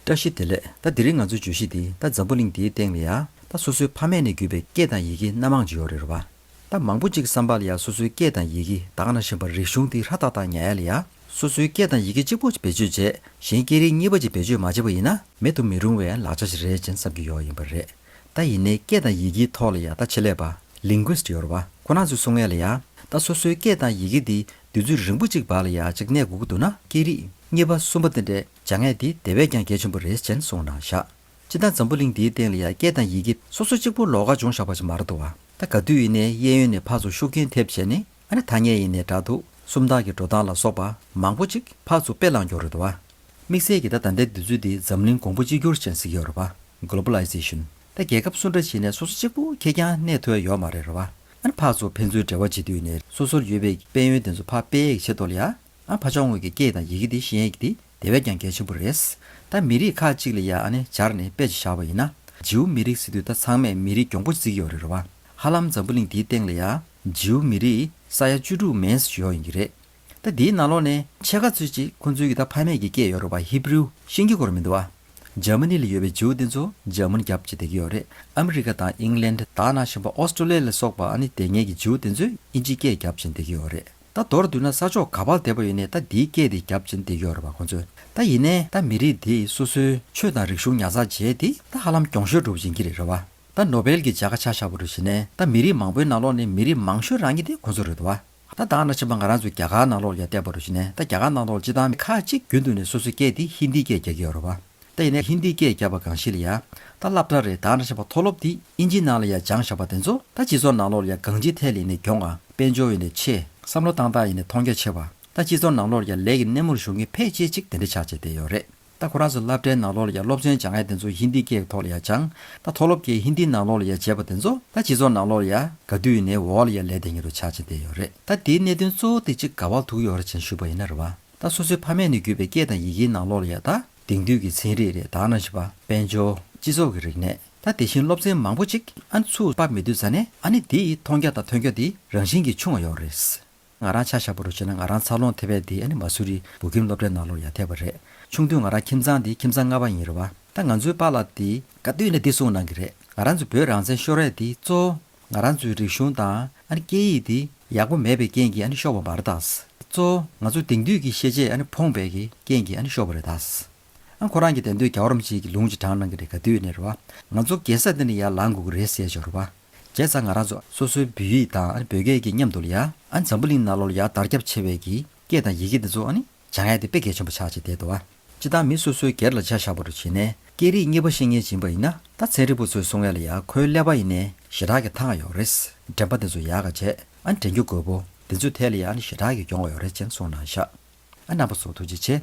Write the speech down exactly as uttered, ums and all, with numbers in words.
བཀྲ་ཤིས་བདེ་ལེགས། ད་དེ་རིང་ང་ཚོའི་བརྗོད་གཞི་འདི་ད་འཛམ་བུ་གླིང་འདིའི་སྟེང་ལ་ཡ་ད་སོ་སོའི་ཕ་མེས་ནས་བརྒྱུད་པའི་སྐད་དང་ཡི་གེ་སྣ་མང་ཅིག་ཡོད་རེད་རེད་བ། ད་མང་པོ་ཅིག་བསམ་པ་ལ་ཡ་སོ་སོའི་སྐད་དང་ཡི་གེ་ད་ག་ནང་བཞིན་པ་རིག་གཞུང་འདི་ཧྲ་ཏག་ཏག་ཉར་ཡ་ལ་ཡ་སོ་སོའི་སྐད་དང་ཡི་གེ་གཅིག་པོ་བེད་སྤྱོད་བྱས་གཞན་སྐད་རིགས་གཉིས་པ་ཅིག་བེད་སྤྱོད་མ་བྱས་པ་ཡིན་ན་མེད་དུ་མི་རུང་བའི་ལག་ཆ་ཞིག་རེད་ཅེས་བསམ་གྱི་ཡོད་ཡིན་པ་རེད། ད་ཡིན་ནའི་སྐད་དང་ཡི་གེའི་ཐོག་ལ་ཡ་ད་ཆེད་ལས་པ་linguist་ཡོད་རེད་བ། ཁོ་རང་ཚོས་གསུང་ཡ་ལ་ཡ་ད་སོ་སོའི་སྐད་དང་ཡི་གེ་འདི་དུས་ཚོད་རིང་པོ་ཅིག་བར་ལ་ཡ་ཅིག་གནས་དགོས་ཀྱི་འདུག་ན་སྐད་རིགས་གཉིས་པ་གསུམ་པ་དེ་འདྲས་སྦྱང་ཡས་དེ་དེ་བས་ཀྱང་གལ་ཆེན་པོ་རེད་ཅེས་གསུངས་གནང་བཞག་སྤྱིར་བཏང་འཛམ་བུ་གླིང་འདིའི་སྟེང་ལ་ཡ་སྐད་དང་ཡི་གེ་སོ་སོ་གཅིག་པུ་ལོགས་ཀ་སྦྱོང་བཞག་པ་ཞིག་མ་རེད་འདུག་བ། ད་ག་དུས་ཡིན་ནའི་གཡས་གཡོན་ནས་ཕར་ཚུར་ཤུགས་རྐྱེན་ཐེབས་བྱས་ནས་ཨ་ནི་ཐ་སྙད་ཡིན་ནའི་སྒྲ་དུག་སུམ་རྟགས་ཀྱི་འགྲོ་སྟངས་ལ་སོགས་པ་མང་པོ་ཅིག་ཕར་ཚུར་སྤེལ་ལངས་ཀྱི་ཡོད་རེད་འདུག་བ། དམིགས་བསལ་གྱི་ད་ད་ལྟའི་དུས་ཚོད་འདི་འཛམ་གླིང་གོང་བུ་གཅིག་གྱུར་ཅན་ཟེར་གྱི་ཡོད་རེད་པ། Globalization། ད་རྒྱལ་ཁབ་སུ་འདྲ་ཞིག་ནས་སོ་སོ་གཅིག་པུ་ཁེར་རྐྱང་གནས་ཐུབ་ཡ་ཡོད་མ་རེད་རེད་པ། ཨ་ནི་ཕར་ཚུར་ཕན་ཚུན་འབྲེལ་བ་བྱེད་དུས་ནས་སོ་སོར་ཡོད་པའི་དཔལ་ཡོན་དེ་ཚོ་ཕར་སྤེལ་ཡས་ཀྱི་ཆེད་དུ་ལ་ཡ། ཨ་ཕར་ཕྱོགས་ངོས་ཀྱི་སྐད་དང་ཡི་གེ་འདི་ཤེས་ཡས་ཀྱི་འདི་དེ་བས་ཀྱང་གལ་ཆེན་པོ་རེད། ད་མི་རིགས་ཁག་ཅིག་ལ་ཡ་ཨ་ནི་སྦྱར་ནས་དཔེ་ཅིག་བཞག་པ་ཡིན་ན། ཇིའུ་མི་རིགས་ཟེར་དུས་ད་ཚང་མས་མི་རིགས་གྱོང་པོ་བརྩི་གི་ཡོད་རེད་རེད་པ། ཧ་ལམ་འཛམ་བུ་གླིང་འདིའི་སྟེང་ལ་ཡ་ཇིའུ་མི་རིགས་ས་ཡ་བཅུ་དྲུག་མན་ཙམ་ཡོད་ཡིན་གྱི་རེད། ད་འདིའི་ནང་ལོགས་ནས་ཕྱེད་ཀ་ཚོད་ཅིག་ཁོང་ཚོའི་གི་ད་ཕ་མེས་ཀྱི་སྐད་ཡོད་རེད་པ། ཧི་བྷི་རུ་ཤེས་ཀྱི་ཡོད་རེད་མི་འདུག་བ། འཇར་མ་ནི་ལ་ཡོད་པའི་ཇིའུ་དེ་ཚོ་འཇར་མན་རྒྱབ་ཅིག་བསྡད་ཀྱི་ཡོད་རེད། ཨ་མི་རི་ཀ་དང་ཨིང་ལན་ད་ག་ནང་བཞིན་པ་ཨོ་སི་ཀྲོ་ལི་ཡ་ལ་སོགས་པ་ཨ་ནི་དེ་སྔའི་གི་ཇིའུ་དེ་ཚོས་དབྱིན་ཇིའི་སྐད་རྒྱབ་ཅིག་བསྡད་ཀྱི་ཡོད་རེད། ད་མདོར་བསྡུས་ན་ས་ཕྱོགས་ག་པར་བསྡད་པ་ཡིན་ནའི་ད་འདིའི་སྐད་དེ་རྒྱབ་ཅིག་བསྡད་ཀྱི་ཡོད་རེད་པ་ཁོང་ཚོས། ད་ཡིན་ནའི་ད་མི་རིགས་དེས་སོ་སོའི་ཆོས་དང་རིག་གཞུང་ཉར་ཚགས་བྱས་དེ་ད་ཧ་ལམ་གྱོང་ཤོར་འགྲོ་བཞིན་གྱི་རེད་རེད་པ། ད་ནོ་བེལ་གྱི་བྱ་དགའ་ཆ་བཞག་པ་རུ་བྱས་ནས་ད་མི་རིགས་མང་པོའི་ནང་ལོགས་ནས་མི་རིགས་མང་ཤོས་རང་གི་དེ་ཁོང་ཚོ་རེད་འདུག་བ། ད་ད་ག་ནང་བཞིན་པ་ང་རང་ཚོའི་རྒྱ་གར་ནང་ལོགས་ལ་ཡ་བལྟས་པ་རུ་བྱས་ནས་ད་རྒྱ་གར་ནང་ལོགས་ལ་སྤྱིར་བཏང་མི་ཁག་ཅིག་རྒྱུན་དུ་ནས་སོ་སོའི་སྐད་དེ་ཧིན་དིའི་སྐད་རྒྱག་གི་ཡོད་རེད་བ། ད་ཡིན་ནའི་ཧིན་དིའི་སྐད་རྒྱབ་པ་གང་ཞིག་ལ་ཡ། ད་སློབ་གྲྭ་རེད་ད་ག་ནང་བཞིན་པ་མཐོ་སློབ་དེ་དབྱིན་ཇིའི་ནང་ལ་ཡ་སྦྱངས་བཞག་པ་དེ་ཚོ་ད་སྤྱི་ཚོགས་ནང་ལོགས་ལ་ཡ་གང་ཅིའི་ཐད་ལ་ཡིན་ནའི་གྱོང་ང་དཔལ་འབྱོར་ཡིན་ནའི་ཆེ། བསམ་བློ་བཏང་སྟངས་ཡིན་ནའི་མཐོང་རྒྱ་ཆེ་བ། ད་སྤྱི་ཚོགས་ནང་ལོགས་ལ་ཡ་ལས་ཀྱི་སྣེ་མོར་ཞུགས་མཁན་ཕལ་ཆེར་ཅིག་དེ་འདྲ་ཆགས་བྱས་བསྡད་ཡོད་རེད། ད་ཁོ་རང་ཚོ་སློབ་གྲྭའི་ནང་ལོགས་ལ་ཡ་སློབ་ཚན་སྦྱང་ཡ་དེ་ཚོ་ཧིན་དིའི་སྐད་ཀྱི་ཐོག་ལ་ཡ་སྦྱངས། ད་མཐོ་སློབ་ཀྱི་ཧིན་དིའི་ནང་ལོགས་ལ་ཡ་བྱས་པ་དེ་ཚོ་ད་སྤྱི་ཚོགས་ནང་ལོགས་ལ་ཡ་ག་དུས་ཡིན་ནའི་འོག་ལ་ཡ་ལས་བསྡད་མཁན་རུ་ཆགས་བྱས་བསྡད་ཡོད་རེད། ད་དེའི་གནད་དོན་གཙོ་བོ་དེ་གཅིག་ག་པར་ཐུག་ཡོད་རེད་ཅེས་ཞུས་པ་ཡིན་ན་རེད་བ། ད་སོ་སོའི་ཕ་མེས་ནས་བརྒྱུད་པའི་སྐད་དང་ཡི་གེའི་ནང་ལོགས་ལ་ཡ་ད་དེང་དུས་ཀྱི་ཚན་རིག་རེད་ད་ག་ནང་བཞིན་པ་དཔལ་འབྱོར་སྤྱི་ཚོགས་ཀྱི་རིག་གནས་ད་དེ་བཞིན་སློབ་ཚན་མང་པོ་ཅིག་ཨ་ནི་ཚུར་ཕབ་མེད་དུས་ཙ་ནས་ཨ་ནི་དེ་ཡི་མཐོང་རྒྱ་དང་ཐོས་རྒྱ་དེ་རང་བཞིན་གྱིས་ཆུང་བ་ཡོད་རེད། ང་རང་ཆ་བཞག་པ་རུ་བྱས་ན་ང་རང་འཚར་ལོངས་ཐེབས་པ་དེ་ཨ་ནི་མ་སུ་རི་བོད་ཁྱིམ་སློབ་གྲྭའི་ནང་ལོགས་ཡ་ཐེབས་པ་རེད། ཆུང་དུས་ང་རང་ཁྱིམ་ཚང་དེ་ཁྱིམ་ཚང་ལྔ་པ་ཡིན་རེད་བ། ད་ང་ཚོའི་པཱ་ལགས་དེ་ག་དུས་ནས་འདི་གསུངས་གནང་གི་རེད། ང་རང་ཚོ་བོད་རང་བཙན་ཤོར་ཡས་དེ་གཙོ་བོ་ང་རང་ཚོའི་རིག་གཞུང་དང་ཨ་ནི་སྐད་ཡིག་དེ་ཡག་པོ་མེད་པའི་རྐྱེན་གྱིས་ཨ་ནི་ཤོར་བ་མ་རེད་ད། གཙོ་བོ་ང་ཚོ་དེང་དུས་ཀྱི་ཤེས་བྱས་ཨ་ནི་ཕོངས་པའི་གི་རྐྱེན་གྱིས་ཨ་ནི་ཤོར་བ་རེད་ད། ཨ་ཁོ་རང་གི་དེང་དུས་རྒྱལ་བ་རིན་པོ་ཆེ་གི་ལུང་ཅིག་དྲངས་གནང་གི་རེད། ག་དུས་ནས་རེད་བ། ང་ཚོ་རྒྱལ་ས་འདི་ནས་ཡར་ལངས་དགོས་ཀྱི་རེད་ཟེར་ཞོར་བ། བྱས་ཙང་ང་རང་ཚོ་སོ་སོའི་བོད་ཡིག་དང་ཨ་ནི་བོད་སྐད་ཀྱི་མཉམ་དུ་ལ་ཡ་ཨ་ནི་འཛམ་བུ་གླིང་ནང་ལོགས་ལ་ཡ་དར་ཁྱབ་ཆེ་བའི་གི་སྐད་དང་ཡི་གེ་འདི་ཚོ་ཨ་ནི་སྦྱང་ཡ་དེ་དཔེ་གལ་ཆེན་པོ་ཆགས་བྱས་བསྡད་འདུག་བ། སྤྱིར་བཏང་མི་སོ་སོའི་སྒེར་ལ་ཆ་བཞག་པ་རུ་བྱས་ནས་སྐད་རིགས་གཉིས་པ་ཤེས་མཁན་ཡིན་པ་ཡིན་ན་ད་ཚན་རིག་པ་ཚོས་གསུང་ཡ་ལ་ཡ་ཁོའི་ཀླད་པ་ཡིན་ནའི་ཞེ་དྲག་གི་ཐང་ཡོད་རེད། དྲན་པ་དེ་ཚོ་ཡག་ག་བྱས་ཨ་ནི་དྲན་རྒྱུ་དགོས་པོ་དེ་ཚོའི་ཐད་ལ་ཡ་ཨ་ནི་ཞེ་དྲག་གི་གྱོང་བ་ཡོད་རེད་ཅེས་གསུངས་གནང་ཤག་ཨ་རྣམ་པ་ཚོ་ཐུགས་རྗེ་ཆེ།